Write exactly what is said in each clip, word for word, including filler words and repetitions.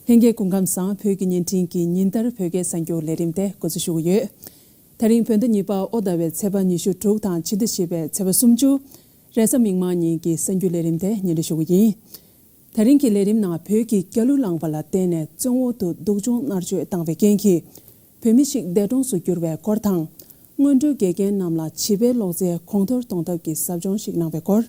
ལྷན་རྒྱས་སྐུ་ཁམས་བཟང་། བོད་ཀྱི་བརྙན་འཕྲིན་གྱི་ཉིན་ལྟར་བོད་སྐད་གསར་འགྱུར་ལས་རིམ་དེ་འགོ་འཛུགས་ཞུ་གི་ཡོད། ད་རིང་བོད་ཟླ་གཉིས་པ་དབོ་ཟླ་བའི་ཚེས་པ་ཉི་ཤུ་དྲུག་དང་ཕྱི་ཟླ་བཞི་པའི་ཚེས་པ་སུམ་ཅུ། རེས་གཟའ་མིག་དམར་ཉིན་གྱི་གསར་འགྱུར་ལས་རིམ་དེ་སྙན་སྒྲོན་ཞུ་གི་ཡིན། ད་རིང་གི་ལས་རིམ་ནང་བོད་ཀྱི་རྒྱལ་གླུ་བླངས་པ་ལ་བརྟེན་ནས་བཙོན་འོག་ཏུ་སྡུག་སྦྱོང་མནར་གཅོད་བཏང་བའི་རྐྱེན་གྱིས་བོད་མི་ཞིག་འདས་གྲོངས་སུ་གྱུར་བའི་སྐོར་དང་། སྔོན་འགྲོའི་དགེ་རྒན་རྣམས་ལ་བྱིས་པའི་གློག་རྫས་གོང་མཐོར་གཏོང་ཐབས་ཀྱི་ཟབ་སྦྱོང་ཞིག་གནང་བའི་སྐོར།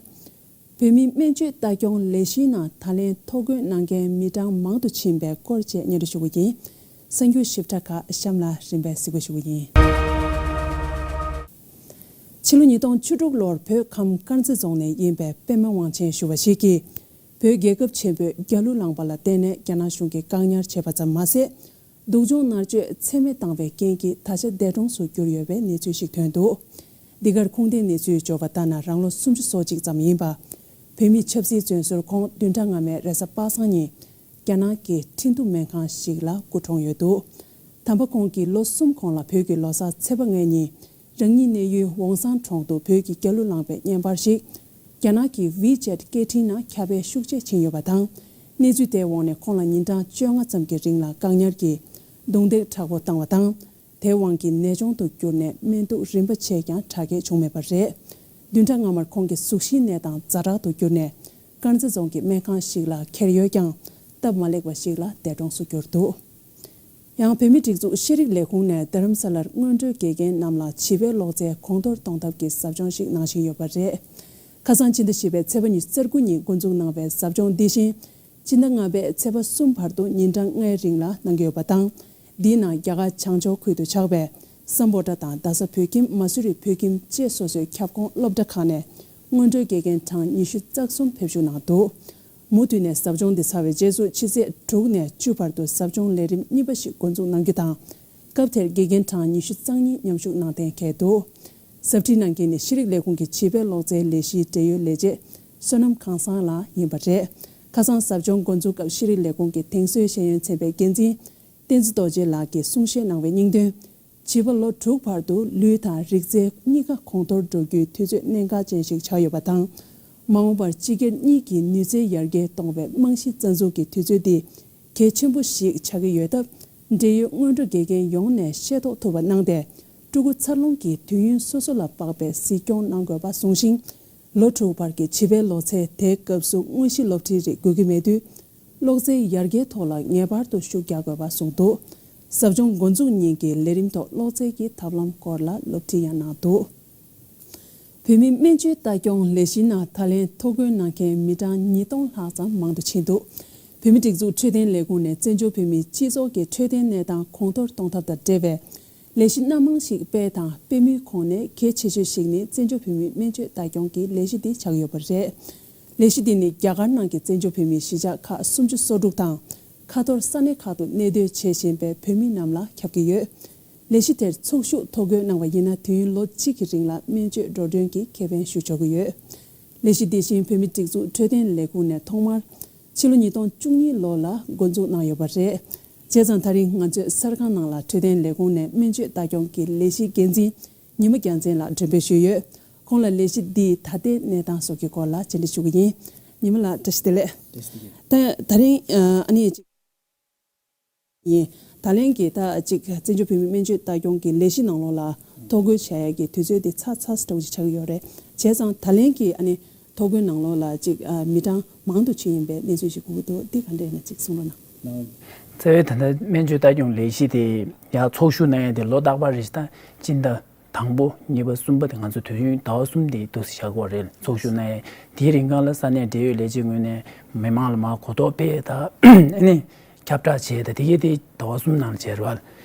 བོད་མིའི་སྨན་བཅོས་ལྟ་སྐྱོང་ལས་གཞིའི་ནང་ད་ལན་ཐོ་འགོད་གནང་མཁན་མི་གྲངས་མང་དུ་ཕྱིན་པའི་སྐོར་བཅས་སྙན་སྒྲོན་ཞུ་གི་ཡིན། གསར་འགྱུར་ཞིབ་ཕྲ་ཁག་གཤམ་ལ་རིམ་པས་གཟིགས་འབུལ་ཞུ་གི་ཡིན། ཕྱི་ལོ་ཉིས་སྟོང་བཅུ་དྲུག་ལོར་བོད་ཁམས་དཀར་མཛེས་རྫོང་ནས་ཡིན་པའི་པད་མ་དབང་ཆེན་ཞུ་བ་ཞིག་གིས། བོད་རྒྱལ་ཁབ་ཆེན་པོས་རྒྱལ་གླུ་བླངས་པ་ལ་བརྟེན་ནས་རྒྱ་ནག་གཞུང་གིས་བཀག་ཉར་བྱས་པ་ཙམ་མ་ཟད། སྡུག་སྦྱོང་མནར་གཅོད་ཚད་མེད་བཏང་བའི་རྐྱེན་གྱིས་ད་ཆ་འདས་གྲོངས་སུ་གྱུར་ཡོད་པའི་གནས་ཚུལ་ཞིག་ཐོན་འདུག། འདི་གར་ཁུངས་ལྡན་གནས་ཚུལ་འབྱོར་བ་ལྟར་ན། རང་ལོ་སུམ་ཅུ་སོ་གཅིག་ཙམ་ཡིན་པ། བོད་མིའི་ཆབ་སྲིད་བཙོན་ཟུར་ཁོང་བདུན་ཕྲག་སྔ་མའི་རེས་གཟའ་པ་སངས་ཉིན། རྒྱ་ནག་གི་ཁྲིན་ཏུའུ་སྨན་ཁང་ཞིག་ལ་སྐུ་གྲོངས་ཡོད་འདུག། དམ་པ་ཁོང་གིས་ལོ་གསུམ་གོང་ལ་བོད་ཀྱི་ལོ་གསར་ཚེས་པ་ལྔའི་ཉིན། རང་ཉིད་གནས་ཡུལ་ཝང་སང་གྲོང་དུ་བོད་ཀྱི་རྒྱལ་གླུ་བླངས་པའི་བརྙན་པར་ཞིག་རྒྱ་ནག་གི་ཝི་ཅེད་སྐད་འཕྲིན་ནང་ཁྱབ་སྤེལ་ཤུགས་ཆེ་ཕྱིན་ཡོད་པ་དང་། གནས་ཚུལ་དེའི་འོག་ནས་ཁོང་ལ་ཉིན་གྲངས་བཅོ་ལྔ་ཙམ་གྱི་རིང་ལ་བཀག་ཉར་གྱིས་རྡུང་རྡེག་དྲག་པོ་བཏང་བ་དང་། དེའི་དབང་གིས་ནད་གཅོང་དུ་གྱུར་ནས་སྨན་གཏུག་རིམ་པ་བྱས་ཀྱང་དྲག་སྐྱེད་བྱུང་མེད་པ་རེད། བདུན་ཕྲག་སྔ་མར་ཁོང་གི་གཟུགས་གཞིའི་གནས་སྟངས་ཛ་དྲག་ཏུ་གྱུར་ནས། དཀར་མཛེས་རྫོང་གི་སྨན་ཁང་ཞིག་ལ་ཁྱེར་ཡོད་ཀྱང་། སྟབས་མ་ལེགས་པ་ཞིག་ལ་འདས་གྲོངས་སུ་གྱུར་འདུག། ཡང་བོད་མིའི་སྒྲིག་འཛུགས་ཤེས་རིག་ལས་ཁུངས་ནས་རྡ་རམ་ས་ལར་སྔོན་འགྲོའི་དགེ་རྒན་རྣམས་ལ་བྱིས་པའི་གློག་རྫས་གོང་མཐོར་གཏོང་ཐབས་ཀྱི་ཟབ་སྦྱོང་ཞིག་གནང་བཞིན་ཡོད་པ་རེད། ཁ་སང་ཕྱི་ཟླ་བཞི་པའི་ཚེས་པ་ཉི་ཤུ་རྩ་དགུ་ཉིན་འགོ་འཛུགས་གནང་བའི་ཟབ་སྦྱོང་འདི་བཞིན། ཕྱི་ཟླ་ལྔ་པའི་ཚེས་པ་གསུམ་བར་དུ་ཉིན་གྲངས་ལྔའི་རིང་ལ་གནང་གི་ཡོད་པ་དང་། འདིའི་ནང་རྒྱ་གར་བྱང་ཕྱོགས་ཁུལ་དུ་ཆགས་པའི་སམ་བྷོ་ཊ་དང་རྡ་ས་བོད་ཁྱིམ། མ་སུ་རི་བོད་ཁྱིམ་བཅས་སོ་སོའི་ཁྱབ་ཁོངས་སློབ་གྲྭ་ཁག་ནས་སྔོན་འགྲོའི་དགེ་རྒན་གྲངས་ཉི་ཤུ་རྩ་གསུམ་ཕེབས་ཞུགས་གནང་འདུག། མུ་མཐུད་ནས་ཟབ་སྦྱོང་འདི་ཚར་བའི་རྗེས་སུ་ཕྱི་ཚེས་དྲུག་ནས་བཅུ་བར་དུ་ཟབ་སྦྱོང་ལས་རིམ་གཉིས་པ་ཞིག་འགོ་འཛུགས་གནང་རྒྱུ་དང་། སྐབས་དེར་དགེ་རྒན་གྲངས་ཉི་ཤུ་རྩ་གཉིས་མཉམ་ཞུགས་གནང་གཏན་འཁེལ་འདུག། ཟབ་ཁྲིད་གནང་མཁན་ནི་ཤེས་རིག་ལས་ཁུངས་ཀྱི་བྱིས་པའི་གློག་རྫས་ལས་གཞིའི་འབྲེལ་ཡོད་ལས་བྱེད་བསོད་ནམས་ཁང་བཟང་ལགས་ཡིན་པ་རེད། ཁ་སང་ཟབ་སྦྱོང་འགོ་འཛུགས་སྐབས་ཤེས་རིག་ལས་ཁུངས་ཀྱི་དེང་སྲོལ་ཤེས་ཡོན་ཚན་པའི་འགན་འཛིན་བསྟན་འཛིན་རྡོ་རྗེ་ལགས་ཀྱིས་གསུང་བཤད་གནང་བའི་སྙིང་དོན། བྱིས་པ་ལོ་དྲུག་བར་དུ་ལུས་དང་རིག་རྩལ་གཉིས་ཀ་གོང་མཐོར་འགྲོ་རྒྱུའི་དུས་ཚོད་གནད་འགག་ཅན་ཞིག་ཆགས་ཡོད་པ་དང་། མ་འོངས་པར་སྤྱི་སྒེར་གཉིས་ཀྱི་ནུས་རྩལ་ཡར་རྒྱས་གཏོང་བའི་རྨང་གཞི་རྩ་འཛུགས་ཀྱི་དུས་ཚོད་འདི་གལ་ཆེན་པོ་ཞིག་ཆགས་ཀྱི་ཡོད་སྟབས། འབྲེལ་ཡོད་སྔོན་འགྲོ་དགེ་རྒན་ཡོངས་ནས་ཤེས་རྟོགས་ཐུབ་པ་གནང་སྟེ། ཕྲུ་གུ་འཚར་ལོངས་ཀྱི་དུས་ཡུན་སོ་སོ་ལ་དཔག་པའི་གཟིགས་སྐྱོང་གནང་དགོས་པ་གསུངས་ཤིང་། ལོ་དྲུག་བར་གྱི་བྱིས་པའི་ལོ་ཚད་དེའི་སྐབས་སུ་དངོས་གཞི་སློབ་ཁྲིད་རིགས་དགོས་ཀྱི་མེད་དུས། གློག་རྫས་ཡར་རྒྱས་ཐོག་ལ་ངེས་པར་དུ་ཤུགས་རྒྱག་དགོས་པ་གསུངས་འདུག། ཟབ་སྦྱོང་འགོ་འཛུགས་ཉིན་གྱི་ལས་རིམ་ཐོག་གློག་རྫས་ཀྱི་ཐབས་ལམ་སྐོར་ལ་སློབ་ཁྲིད་ཡང་གནང་འདུག། བོད་མིའི་སྨན་བཅོས་ལྟ་སྐྱོང་ལས་གཞིའི་ནང་ད་ལན་ཐོ་འགོད་གནང་མཁན་མི་གྲངས་ཉིས་སྟོང་ལྷག་ཙམ་མང་དུ་ཕྱིན་འདུག། བོད་མིའི་སྒྲིག་འཛུགས་འཕྲོད་བསྟེན་ལས་ཁུངས་ནས་བཙན་བྱོལ་བོད་མིའི་སྤྱི་ཚོགས་ཀྱི་འཕྲོད་བསྟེན་གནས་སྟངས་གོང་མཐོར་གཏོང་ཐབས་དང་འབྲེལ་བའི་ལས་གཞི་སྣ་མང་ཞིག་སྤེལ་དང་སྤེལ་མུས་ཁོངས་ནས་གལ་ཆེ་ཤོས་ཤིག་ནི་བཙན་བྱོལ་བོད་མིའི་སྨན་བཅོས་ལྟ་སྐྱོང་གི་ལས་གཞི་འདི་ཆགས་ཡོད་པ་རེད། ལས་གཞི་འདི་ནི་རྒྱ་གར་ནང་གི་བཙན་བྱོལ་བོད་མིའི་གཞིས་ཆགས་ཁག་སུམ་ཅུ་སོ་དྲུག་དང་། ཁ་ཐོར་ས་གནས་ཁག་ཏུ་གནས་སྡོད་བྱེད་བཞིན་པའི་བོད་མི་རྣམས་ལ་ཁྱབ་ཀྱི་ཡོད། ལས་གཞི་དེར་ཚོགས་ཞུགས་ཐོ་འགོད་གནང་བ་ཡིན་ན། དུས་ཡུན་ལོ་གཅིག་གི་རིང་ལ་སྨན་བཅོས་འགྲོ་གྲོན་གྱི་ཁེ་ཕན་ཞུ་ཆོག་གི་ཡོད། ལས་གཞི་འདི་བཞིན་བོད་མིའི་སྒྲིག་འཛུགས་འཕྲོད་བསྟེན་ལས་ཁུངས་ནས་ཐོག་མར་ཕྱི་ལོ་ཉིས་སྟོང་བཅུ་གཉིས་ལོ་ལ་འགོ་འཛུགས་གནང་ཡོད་པ་རེད། བྱས་ཙང་ད་རིང་ང་ཚོའི་གསར་ཁང་ནང་ལ་འཕྲོད་བསྟེན་ལས་ཁུངས་ནས་སྨན་བཅོས་ལྟ་སྐྱོང་གི་ལས་གཞིའི་འགན་འཛིན་ཉི་མ་རྒྱལ་མཚན་ལགས་མགྲོན་འབོད་ཞུས་ཡོད། ཁོང་ལ་ལས་གཞི་འདིའི་ད་ལྟའི་གནས་སྟངས་སོགས་ཀྱི་སྐོར་ལ་བཅར་འདྲི་ཞུ་གི་ཡིན། ཉི་མ་ལགས་བཀྲ་ཤིས་བདེ་ལེགས། བཀྲ་ཤིས་བདེ་ལེགས། ད་ད་རིང་ཨ་ནི་ཅིག་ཡིན། ད་ལན་གྱི་ད་ཅིག་བཙན་བྱོལ་བོད་མིའི་སྨན་བཅོས་ལྟ་སྐྱོང་གི་ལས་གཞི་ནང་ལོགས་ལ་ཐོ་འགོད་བྱ་ཡག་གི་དུས་ཚོད་དེ་ཚ་ཚ་འདྲ་བོ་ཅིག་ཆགས་ཀྱི་ཡོད་རེད། བྱས་ཙང་ད་ལན་གྱི་ཨ་ནི་ཐོ་འགོད་ནང་ལོགས་ལ་ཅིག་ཨ་མི་གྲངས་མང་དུ་ཕྱིན་ཡིན་པའི་གནས་ཚུལ་ཞིག་གོ་གི་འདུག། འདི་ག་འདྲ་ཡིན་ན་ཅིག་གསུང་རོགས་གནང་། རྩ་བའི་ད་ལྟ་སྨན་བཅོས་ལྟ་སྐྱོང་ལས་གཞི་དེ་ཡང་ཚོགས་ཞུགས་གནང་ཡ་དེ་ལོ་རྟག་པར་རེད། ད་སྤྱི་ཟླ་དང་པོ་གཉིས་པ་གསུམ་པ་དེ་ང་ཚོ་དུས་ཡུན་ཟླ་བ་གསུམ་དེ་འདུག་སེ་བཞག་གི་ཡོད་རེད། ཚོགས་ཞུགས་གནང་ཡ་དེའི་རིང་གང་ལ་ས་གནས་འབྲེལ་ཡོད་ལས་བྱེད་ངོས་ནས་མི་མང་ལ་མར་གོ་རྟོགས་སྤེལ་ཡ་ད་ཨ་ནི་ཁྱབ་བསྒྲགས་བྱས། ད་དེ་གའི་དེ་ཟླ་བ་གསུམ་ནང་ལ་བྱས་རེད་བ།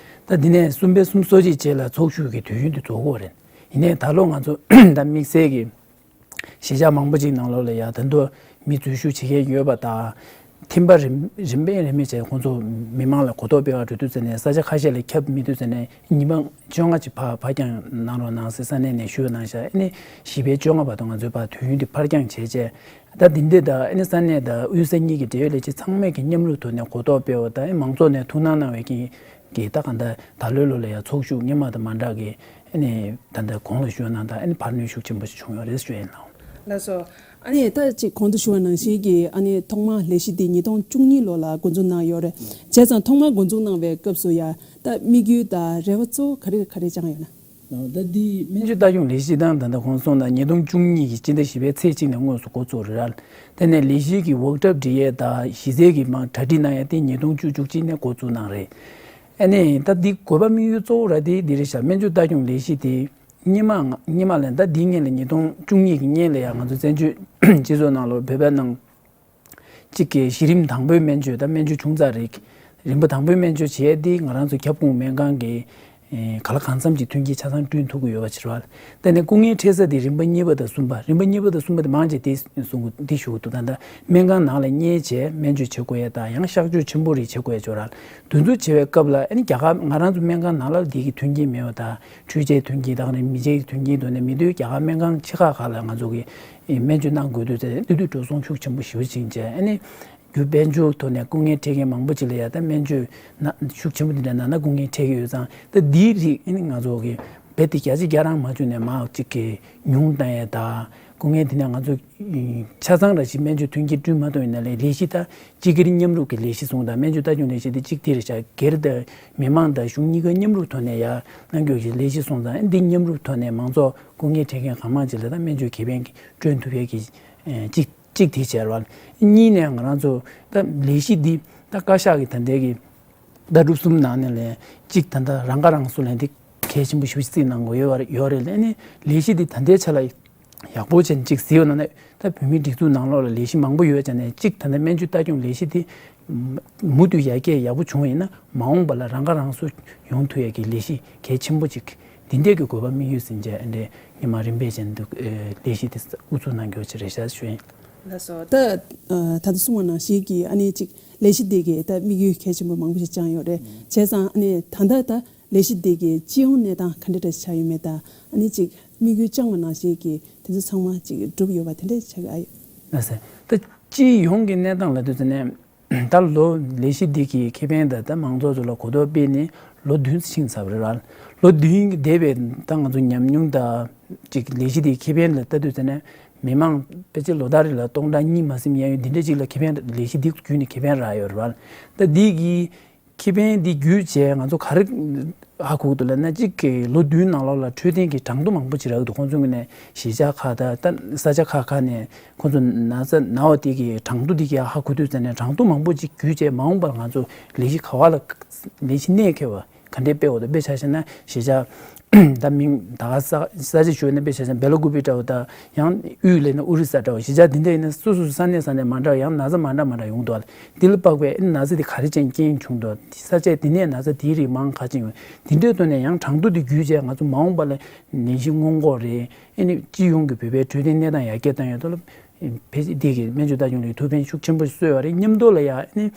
ད་འདི་ནས་གསུམ་པའི་གསུམ་སོ་གཅིག་རྗེས་ལ་ཚོགས་ཞུགས་ཀྱི་དུས་ཡུན་དེ་རྫོགས་ཀྱི་ཡོད་རེད། ཡིན་ནའི་ད་ལོ་ང་ཚོ་ད་དམིགས་བསལ་གྱི་གཞིས་ཆགས་མང་པོ་ཅིག་ནང་ལོགས་ལ་ཡ་ད་དུང་མི་འཛུལ་ཞུགས་བྱེད་མཁན་ཡོད་པ་དང་། ཐེམ་པ་རིམ་རིམ་པས་རིམ་པས་བྱས་ཁོང་ཚོ་མི་མང་ལ་གོ་རྟོགས་སྤེལ་བར་འགྲོ་དུས་ཙམ་ནས་ས་ཆ་ཁ་ཤས་ལ་ཁྱབ་མི་དུས་ཙམ་ནས་ཉི་མ་བཅོ་ལྔ་ཅིག་ཕར་ཕར་འགྱངས་གནང་རོགས་གནང་ཟེར་ས་གནས་ནས་ཞུས་གནང་ཤག། ཨ་ནི་བཞི་པའི་བཅོ་ལྔ་བར་དུ་ང་ཚོས་ཕར་དུས་ཡུན་དེ་ཕར་འགྱངས་བྱས་བྱས། ད་འདི་འདྲ་ད་ཨ་ནི་ས་གནས་དང་དབུས་ས་གཉིས་ཀྱི་འབྲེལ་ཡོད་ལས་བྱེད་ཚང་མས་ཀྱི་མཉམ་རུབ་ཐོག་ནས་གོ་རྟོགས་སྤེལ་བ་དང་། ཨ་ནི་མང་ཚོགས་ནས་ཐུགས་སྣང་གནང་བའི་རྐྱེན་གྱིས་ད་གང་ལྟར་ད་ལོའི་ལོ་ལ་ཡང་ཚོགས་ཞུགས་སྔོན་མ་དང་མ་འདྲ་གི་ཨ་ནི་ད་ལྟ་གོང་ལ་ཞུས་གནང་དང་། ཨ་ནི་འཕར་སྣོན་ཤུགས་ཆེན་པོ་ཞིག་བྱུང་ཡོད་རེད་ཞུ་ཡིན་ལགས། ལགས་སོ། ཨ་ནི་ད་ཅིག་གོང་དུ་ཞུ་བ་ནང་བཞིན་གྱི་ཨ་ནི་ཐོག་མར་ལས་གཞི་འདི་ཉིས་སྟོང་བཅུ་གཉིས་ལོ་ལ་འགོ་འཛུགས་གནང་ཡོད་རེད། བྱས་ཙང་ཐོག་མར་འགོ་འཛུགས་གནང་བའི་སྐབས་སུ་ཡ་ད་དམིགས་ཡུལ་དང་རེ་བ་གཙོ་བོ་ག་རེ་ག་རེ་བཅངས་ཡོད་ན། ད་འདི་སྨན་བཅོས་ལྟ་སྐྱོང་ལས་གཞི་དང་ད་ལྟ་གོང་གསུངས་ན་ཉིས་སྟོང་བཅུ་གཉིས་ཀྱི་སྤྱི་ཟླ་བཞི་པའི་ཚེས་གཅིག་ནས་དངོས་སུ་འགོ་བཙུགས་རེད་ར། དེ་ནས་ལས་གཞི་གི་ཝོག་ཊབ་སྒྲིག་ཡས་དང་གཞི་རྩའི་གི་མ་གྲ་སྒྲིག་གནང་ཡས་དེ་ཉིས་སྟོང་བཅུ་བཅུ་གཅིག་ནས་འགོ་བཙུགས་གནང་རེད། ཨ་ནི་ད་འདི་དགོས་པ་དམིགས་ཡུལ་གཙོ་བོ་ར་དེ་འདི་རེད་ཤག་སྨན་བཅོས་ལྟ་སྐྱོང་ལས་གཞི་དེ་སྔོན་མ་སྔོན་མ་ལ་ད་འདི་སྔོན་ལ་ཉིས་སྟོང་བཅུ་གཉིས་ཀྱི་སྔོན་ལ་ཡང་ང་ཚོ་བཙན་བྱོལ་སྤྱི་ཚོགས་ནང་ལ་བོད་པའི་ནང་གཅིག་གི་གཞི་རིམ་དང་པོའི་སྨན་བཅོས་དང་སྨན་བཅོས་ཆུང་ཙག་རིགས་རིམ་པ་དང་པོའི་སྨན་བཅོས་བྱས་ཏེ་ང་རང་ཚོ་ཁྱབ་ཁོངས་སྨན་ཁང་གི་ཨེ་གང་ལ་གང་འཚམ་གྱི་མཐུན་རྐྱེན་ཆ་ཚང་བསྐྲུན་ཐུབ་ཀྱི་ཡོད་པ་ཕྱིར་བ། དེ་ནས་སྐུ་ངལ་འཕྲད་ས་དེ་རིམ་པ་གཉིས་པ་དང་གསུམ་པ་རིམ་པ་གཉིས་པ་དང་གསུམ་པ་དེ་མང་ཆེ་དེ་གསུང་གི་འདི་ཞུ་གི་འདུག་ད་ལྟ་སྨན་ཁང་ནང་ལ་གཉེར་བྱས་སྨན་བཅོས་བྱེད་དགོས་ཡ་དང་ཡང་གཤག་བཅོས་ཆེན་པོ་རིགས་བྱེད་དགོས་ཡ་ཅོག་ར་དེ་ཚོ་བྱེད་པའི་སྐབས་ལ་ཨ་ནི་རྒྱ་གར་ང་རང་ཚོ་སྨན་ཁང་ནང་ལ་འདི་གི་མཐུན་རྐྱེན་མེད་པ་དང་འཕྲུལ་ཆས་མཐུན་རྐྱེན་དང་རིགས་མི་ཆེད་ཀྱི་མཐུན་རྐྱེན་དུ་ནས་མི་འདུག་རྒྱ་གར་སྨན་ཁང་ཆེ་ཁག་ཁག་ལ་ང་ཚོ་གི་སྨན་བཅོས་གནང་དགོས་དུས་ཚེ་དེ་དུས་འགྲོ་སོང་ཤུགས་ཆེན་པོ་ཞེ་པོ་ཅིག་བྱས་ཨ་ནི། རྒྱུ་དཔལ་འབྱོར་ཐོག་ནས་སྐུ་ངལ་འཕྲད་མཁན་མང་པོ་ཅིག་ལ་ཡ་ད་སྨན་བཅོས་ན་ཤུགས་ཆེན་པོ་འདི་འདྲ་ན་ན་སྐུ་ངལ་འཕྲད་ཀྱི་ཡོད་ཙང་ད་འདིའི་རིགས་ཨ་ནི་ང་ཚོ་གི་རྦད་དེ་བརྒྱ་ཆ་བརྒྱ་རང་མ་བཅུག་ནས་མར་གཅིག་གི་ཉུང་བཏང་ཡས་ད་སྐུ་ངལ་འདི་ནས་ང་ཚོ་ཆ་ཚང་ར་ཞིག་སྨན་བཅོས་མཐུན་རྐྱེན་བསྐྲུན་མ་ཐུབ་ཡིན་ན་ལས་ལས་གཞི་ད་སྤྱི་སྒེར་མཉམ་རུབ་ཀྱི་ལས་གཞི་བཟུང་དང་སྨན་བཅོས་ལྟ་སྐྱོང་ལས་གཞི་དེ་གཅིག་དེ་རེད་ཤག་སྒེར་དང་མི་མང་དང་གཞུང་གཉིས་ཀ་མཉམ་རུབ་ཐོག་ནས་ཡ་གནང་རྒྱུ་ཞིག་ལས་གཞི་བཟུང་ཙང་ཨ་འདི་མཉམ་རུབ་ཐོག་ནས་མང་ཚོགས་སྐུ་ངལ་འཕྲད་མཁན་གང་མང་ཅིག་ལ་ད་སྨན་བཅོས་ཁེ་ཕན་བསྐྲུན་ཐུབ་ཡས་ཀྱི་གཅིག་གཅིག་དེ་བྱས་ར་བ། གཉིས་ནས་ང་རང་ཚོ་ད་ལས་གཞི་འདི་ད་བཀའ་ཤག་གི་ད་ལྟའི་གི་ཟླ་གྲུབ་གསུམ་ནང་ནས་ལས་གཅིག་ད་ལྟ་རང་ཁ་རང་གསོ་ལས་འདི་གལ་ཆེན་པོ་ཞེ་པོ་ཅིག་བརྩིས་གནང་དགོས་ཡོད་རེད་ཡོད་རེད་ལས་ནི་ལས་གཞི་འདི་ད་ལྟའི་ཆ་ལ་ཡག་པོ་བྱས་ནས་གཅིག་གཟིགས་ཡོད་ན་ནས་ད་བོད་མིའི་སྒྲིག་འཛུགས་ནང་ལོགས་ལ་ལས་གཞི་མང་པོ་ཡོད་ཀྱང་ནས་གཅིག་ད་ལྟ་སྨན་བཅོས་ལྟ་སྐྱོང་ལས་གཞི་འདི་མུ་མཐུད་ཡར་རྒྱས་ཡག་པོ་བྱུང་བ་ཡིན་ན་མ་འོངས་པ་ལ་རང་ཁ་རང་གསོ་ཡོང་ཐུབ་ཡས་ཀྱི་ལས་གཞི་གལ་ཆེན་པོ་ཅིག་འདི་འདྲས་ཀྱི་དགོས་པ་དམིགས་ཡུལ་ཟིན་བྱས་ཨ་འདྲས་ཉི་མ་རིམ་པས་ཅན་དུ་ལས་གཞི་དེ་དབུ་འཛུགས་གནང་རྒྱུ་ཅིག་རེད་ཤག་ཞུ་ཡིན། ལགས་སོ། ད་ད་ལྟ་གསུངས་པ་ནང་བཞིན་གྱི་ཨ་ནི་ཅིག་ལས་གཞི་འདི་གི་ད་དམིགས་ཡུལ་གལ་ཆེན་པོ་མང་པོ་ཞིག་བཅངས་ཡོད་རེད། བྱས་ཙང་ཨ་ནི་ད་ལྟ་ད་ལས་གཞི་འདི་གི་སྤྱི་ཡོངས་གནས་སྟངས་ག་འདྲ་འདྲ་ཆགས་ཡོད་མེད་དང་ཨ་ནི་ཅིག་དམིགས་ཡུལ་བཅངས་པ་ནང་བཞིན་གྱི་དེ་ཚོ་ཚང་མ་ཅིག་འགྲུབ་ཡོད་པ་དེ་འདྲ་ཆགས་ཀྱི་ཨ་ཡོད། ལགས་སོ། ད་སྤྱི་ཡོངས་ཀྱི་གནས་སྟངས་ལ་དུས་ཚོད་ནས། ད་ལོ་ལས་གཞི་འདི་གི་ཁེ་ཕན་དང་ད་མང་ཚོགས་ཚོ་ལ་གོ་རྟོགས་སྤེལ་ནས་ལོ་བདུན་ཕྱིན་ཚར་བ་རེད་ར། ལོ་བདུན་འདས་པའི་ད་ང་ཚོ་ཉམས་མྱོང་དང་ཅིག་ལས་གཞི་འདི་ཁེ་ཕན་ལ་ལྟ་དུས་ཙ་ནས་མི་མང་ཕལ་ཆེར་ལོ་ལྟར་རེ་ལ་སྟོང་ཕྲག་གཉིས་མ་ཟིན་གཡས་གཡོན་འདི་འདྲ་ཅིག་ལ་ཁེ་ཕན་ལས་གཞི་འདི་བརྒྱུད་ནས་ཁེ་ཕན་རག་ཡོད་རེད་བ། ད་འདི་གི་ཁེ་ཕན་འདི་བརྒྱུད་བྱས་ང་ཚོ་ག་རེ་ཧ་གོ་གི་འདུག་ལབ་ན་གཅིག་གི་ལོ་བདུན་ནང་ལོགས་ལ་འཕྲོད་བསྟེན་གྱི་གྲངས་ཐོ་མང་པོ་ཅིག་རག་གི་འདུག་ཁོང་ཚོ་ངོས་ནས་གཞིས་ཆགས་ཁག་དང་ད་ས་ཆ་ཁག་ཁག་ནས་ཁོང་ཚོ་ན་ཚ་ན་བ་དེ་གི་གྲངས་ཐོ་དེ་གི་ཧ་གོ་དུས་ཙ་ནས་གྲངས་ཐོ་མང་པོ་ཅིག་བརྒྱུད་བྱས་མ་འོངས་པར་ང་ཚོ་ལས་གཞི་ག་བ་ལ་ལས་གཞི་གནད་འཁེལ་བ་ག་འདྲས་སྤེལ་འོ་དང་དཔེ་ཆ་བཞག་ན་གཞིས་ཆགས་ད་མིང་ད་ག་ས་ས་ཆ་ཞུས་ན་དཔེ་ཆ་བཞག་ན་སྦེ་ལ་ཀུ་པི་འདྲ་བོ་དང་ཡང་དབུས་ལས་ན་ཨོ་རི་ས་འདྲ་བོ་གཞིས་ཆགས་འདི་འདྲ་ཡིན་ན་སོ་སོ་ས་གནས་ས་གནས་མ་འདྲ་བ་ཡང་ན་ཚ་མ་འདྲ་མ་འདྲ་ཡོང་འདུག་འདི་ལ་དཔག་པའི་ན་ཚ་འདི་ག་རེ་ཅན་རྐྱེན་བྱུང་འདུག་ས་ཆ་འདི་ནས་ན་ཚ་འདིའི་རིགས་མང་ག་ཅིག་ཡོད་འདི་འདྲའི་ཐོག་ནས་ཡང་གྲངས་ཐོ་འདི་བརྒྱུད་བྱས་ང་ཚོ་མ་འོངས་པ་ལ་ནད་གཞི་སྔོན་འགོག་རེད་ཨ་ནི་སྤྱི་ཡོངས་ཀྱི་བོད་པའི་འཕྲོད་བསྟེན་གནས་སྟངས་ཡར་རྒྱས་བཏང་ཡོད་དོ་ལ། ཕལ་ཆེར་འདི་གི་སྨན་བཅོས་ལྟ་སྐྱོང་ལས་ཐུགས་ཕན་ཤུགས་ཆེན་པོ་གསོས་པ་རེད་མཉམ་དུ་ལ་ཡ་ཨ་ནི་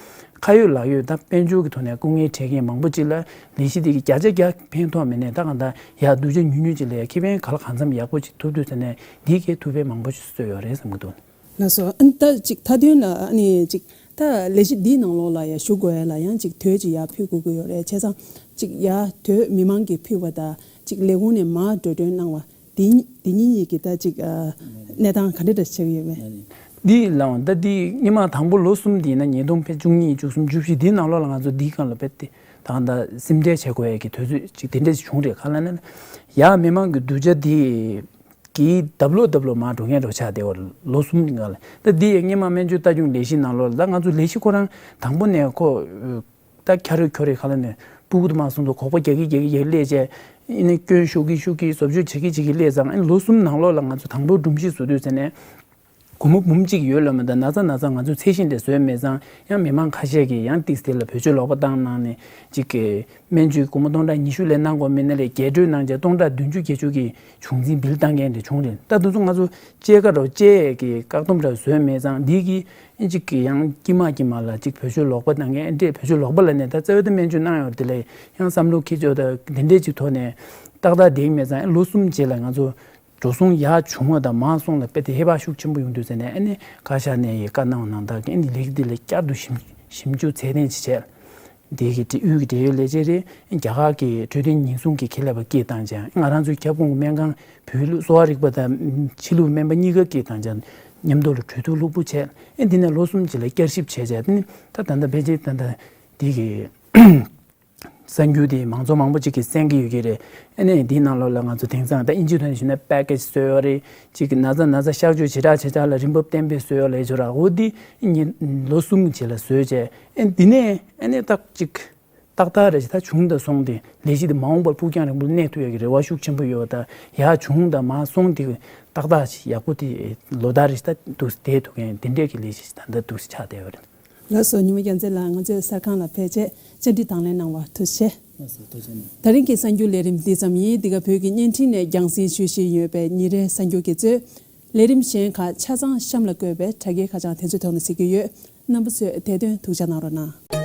ཁ་ཡོད་ལག་ཡོད་ད་དཔལ་འབྱོར་གྱི་ཐོག་ནས་སྐུ་ངལ་འཕྲད་མཁན་མང་པོ་ཅིག་ལ་ལས་གཞི་འདི་གི་བརྒྱ་ཆ་བརྒྱ་ཕན་ཐོགས་མེད་ནས་ད་གང་ལྟར་ཡ་སྡུག་ཅག་ཉུང་ཉུང་ཅིག་ལ་ཡ་ཁེ་ཕན་ག་ལ་གང་འཚམ་ཡག་པོ་ཅིག་ཐོབ་དུས་ཟེར་ནས་འདི་གའི་ཐུགས་ཕན་མང་པོ་ཞིག་གསོས་ཡོད་རེད་བསམ་གྱི་འདུག་ལགས་སོ། ཨ་ནི་ད་ཅིག་མཐའ་དོན་ལ་ཨ་ནི་ཅིག་ད་ལས་གཞི་འདིའི་ནང་ལོགས་ལ་ཡ་ཞུགས་དགོས་ཡ་ལ་ཡང་ཅིག་དོད་ཅིག་ཡར་ཕུལ་དགོས་ཀྱི་ཡོད་རེད་བྱས་ཙང་ཅིག་ཡ་དོད་མི་མང་གིས་ཕུལ་བ་དང་ཅིག་ལས་ཁུངས་ནས་མར་འགྲོ་གྲོན་གནང་བ་འདི་འདི་གཉིས་ཡི་གི་ད་ཅིག་གནས་སྟངས་ག་འདྲ་འདྲ་ཆགས་ཀྱི་ཡོད་མེད། འདི་ལའང་ད་འདི་སྔོན་མ་དང་པོ་ལོ་གསུམ་འདི་ཡིན་ན་ཉིས་སྟོང་ཕལ་བཅུ་གཉིས་བཅུ་གསུམ་བཅུ་བཞི་འདིའི་ནང་ལོགས་ལ་ང་ཚོ་འདིའི་སྒང་ལ་བེད་དེ་ད་ད་སེམས་ཁྲལ་བྱེད་དགོས་ཡ་གི་དུས་ཚོད་ཅིག་དེ་འདྲ་ཞིག་བྱུང་རེད་ག་ལ་ན་ཡ་མི་མང་གི་སྡུག་ཅག་འདི། གིས་ལྡབ་ལོག་ལྡབ་ལོག་མར་འགྲོ་མཁན་འགྲོ་ཆགས་བསྡད་པ་ལོ་གསུམ་རིང་ག་ལ། ད་འདི་ཡི་སྔོན་མ་སྨན་བཅོས་ལྟ་སྐྱོང་ལས་གཞི་ནང་ལོགས་ལ་ད་ང་ཚོ་ལས་གཞི་ཁོ་རང་དང་པོ་ནས་ཁོ་ད་ཁྱ་རོས་ཁྱོ་རེ་ག་ལ་ནས་སྤུ་གུ་དུ་མ་སོང་ཚོ་གོག་པ་རྒྱག་གི་རྒྱག་གི་རྒྱག་སླེབས་བྱས་ཨ་ནི་སྐྱོན་ཤོག་གི་ཤོག་གི་བཟོ་བཅོས་བྱེད་ཀྱི་བྱེད་ཀྱི་སླེབས་ཙང་ཨ་ནི་ལོ་གསུམ་ནང་ལོགས་ལ་ང་ཚོ་དང་པོ་སྒྲོམ་གཞི་བཟོ་དུས་ཟེར་ནས། སྒོར་མོ་འབུམ་གཅིག་ཡོད་ལབ་མི་འདུག་ན་ཚ་ན་ཚ་ང་ཚོས་ཚད་གཞི་འདྲ་བཟོས་མེད་ཙང་ཡང་མི་མང་ཁ་ཤས་ཀྱིས་ཡང་ཏིག་ཙེ་ལ་བེད་སྤྱོད་ལོག་པ་བཏང་གནང་ནས་གཅིག་གི་སྨན་བཅོས་སྒོར་མོ་སྟོང་ཕྲག་ཉི་ཤུ་ལས་གནང་དགོས་མིན་ན་ལས་རྒྱས་སྤྲོད་གནང་བྱས་སྟོང་ཕྲག་བདུན་ཅུ་བརྒྱད་ཅུ་གི་བྱུང་འཛིན་བིལ་བཏང་མཁན་འདྲ་བྱུང་རེད། ད་དེ་ཚོ་ང་ཚོ་བཅད་ཀ་འདྲ་བཅད་ཀྱི་བཀག་སྡོམ་འདྲ་བཟོས་མེད་ཙང་འདི་གི་ཨེ་གཅིག་གི་ཡང་དཀྱིལ་མ་དཀྱིལ་མ་ལ་གཅིག་བེད་སྤྱོད་ལོག་པ་བཏང་མཁན་ཨེ་འདྲས་བེད་སྤྱོད་ལོག་པ་ལ་ནས་ད་རྩ་བའི་ད་སྨན་བཅོས་གནང་ཡོད་དེ་ལས་ཡང་བསམ་བློ་འཁྱེར་ཆོག་ད་དེ་འདྲས་ཅིག་ཐོག་ནས་ཏག་ཏག་བསྡད་ཀྱི་མེད་ཙང་ཨེ་ལོ་གསུམ་རྗེས་ལ་ང་ཚོ། འགྲོ་སོང་ཡར་བྱུང་བ་དང་མར་སོང་ལ་དཔེ་དེ་ཧེ་བག་ཤུགས་ཆེན་པོ་ཡོང་དུས་ཟེར་ནས་ཨ་ནི་བཀའ་ཤག་ནས་ཡི་བཀའ་གནང་བ་ནང་ལྟར་གྱི་ཨ་ནི་ལས་འདི་ལ་བསྐྱར་དུ་ཞིབ་ཞིབ་འཇུག་ཚད་ལྡན་ཅིག་བྱས། འདི་གི་དབུས་ཀྱི་འབྲེལ་ཡོད་ལས་བྱེད་རེད་རྒྱ་གར་གྱི་འཕྲོད་བསྟེན་ཉེན་སྲུང་གི་ཁེ་ལས་པ་སྐད་བཏང་ཅིང་ང་རང་ཚོའི་ཁྱབ་ཁོངས་སྨན་ཁང་བོད་ལུགས་གསོ་བ་རིག་པ་དང་ཕྱི་ལུགས་སྨན་པ་གཉིས་ཀ་སྐད་བཏང་ཅིང་ མཉམ་དུ་ལ་གྲོས་བསྡུར་ལྷུག་པོ་བྱས། ཨེ་འདི་ནས་ལོ་གསུམ་ཅིག་ལ་བསྐྱར་ཞིབ་བྱས་བྱས། དེ་ནི་ད་ད་ལྟ་ཕལ་ཆེར་ད་ལྟ་འདི་གི་གསར་འགྱུར་དེ་མང་ཚོགས་མང་པོ་ཅིག་གིས་གསན་གྱི་ཡོད་ཀྱི་རེད། ཨ་ནི་འདིའི་ནང་ལོགས་ལ་ང་ཚོ་དེང་སང་ད་ཨིན་ཇིའི་ཐོག་ནས་ཞུས་ན་པེ་ཀེ་ཇི་བཟོས་ཡོད་རེད། ཅིག་ན་ཚ་ན་ཚ་གཤག་བཅོས་བྱེ་བྲག་བྱེ་བྲག་ལ་རིན་འབབ་བརྟན་པོ་བཟོས་ཡོད་ལས་བྱོས་ར། འོ་འདི་ལོ་གསུམ་བྱས་ལ་བཟོས་བྱས། ཨ་འདི་ནས་ཨ་ནི་ཏག་ཅིག་ཏག་ཏག་རེད། ད་བྱུང་དང་སོང་དེ་ལས་གཞི་དེ་མ་འོངས་པར་ཕུགས་རྒྱང་རིང་པོ་གནས་ཐུབ་ཡག་གི་རེ་བ་ཤུགས་ཆེན་པོ་ཡོད། ད་ཡར་བྱུང་དང་མར་སོང་དེ་ཏག་ཏག་ཅིག་ཡག་པོ་དེ་ལོ་ལྟར་རེ་ད་འདུག་བསྡད་ཐུབ་མཁན་དེ་འདྲས་ཀྱི་ལས་གཞི་ཞིག་ད་ལྟ་འདུག་ཆགས་བསྡད་ཡོད་རེད། ལགས་སོ། ཉི་མ་རྒྱལ་མཚན་ལགས། ང་ཚོའི་གསར་ཁང་ལ་ཕེབས་བྱས་བཅར་འདྲི་དང་ལེན་གནང་བར་ཐུགས་རྗེ་ཆེ། ལགས་སོ། ཐུགས་རྗེ་གནང་། ད་རིང་གི་གསར་འགྱུར་ལས་རིམ་འདི་ཙམ་ཡིན། འདི་ག་བོད་ཀྱི་བརྙན་འཕྲིན་ནས་རྒྱང་སྲིང་ཞུ་བཞིན་ཡོད་པའི་ཉིན་རེའི་གསར་འགྱུར་གྱི་གཙོས། ལས་རིམ་གཞན་ཁག་ཆ་ཚང་གཤམ་ལ་བཀོད་པའི་དྲ་རྒྱའི་ཁ་བྱང་དེ་ཚོའི་ཐོག་ནས་གཟིགས་ཀྱི་ཡོད། རྣམ་པ་ཚོས་དེ་དོན་ཐུགས་འཇགས་གནང་རོགས་གནང་།